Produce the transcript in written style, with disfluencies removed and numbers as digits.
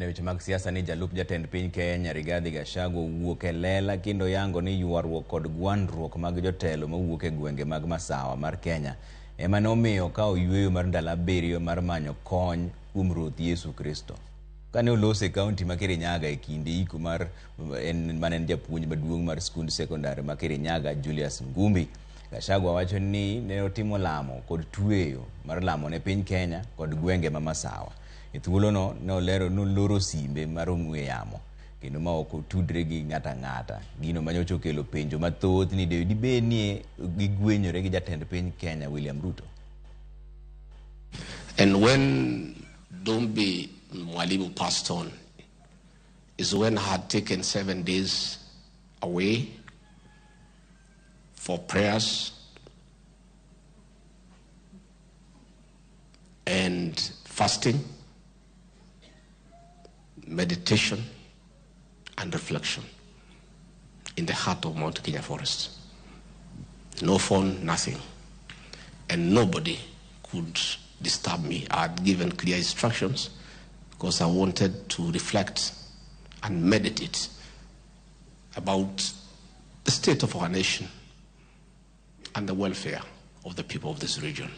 E weche mag siasa ni jalup jatend piny Kenya Rigathi Gachagua owuok e lela kendo yango ni ywaruok kod gwandruok mag jotelo mawuok e gwenge mag masawa mar Kenya ema ne omiyo okawo yweyo mar ndalo 7 mar manyo kony kuom Ruoth Yesu Kristo. Kane oloso e kaunti ma Kirinyaga e kinde iko mar en mane en japuonj maduong' mar skund sekondari ma Kirinyaga Julius Ngumbi, Gachagua wacho ni ne otimo lamo kod tweyo mar lamo ne piny Kenya kod gwenge ma masawa. E thuolono ne olero ni oloro simbe mar ong'we yamo kendo ma ok otudre gi ng'ato ang'ata. Gino manyocha okelo penjo mathoth ni dibed ni gigwenyore gi jatend piny Kenya William Ruto. And when Dombi Mwalimu passed on, is when I had taken 7 days away for prayers and fasting, meditation, and reflection in the heart of Mount Kenya Forest. No phone, nothing. And nobody could disturb me. I had given clear instructions because I wanted to reflect and meditate about the state of our nation and the welfare of the people of this region.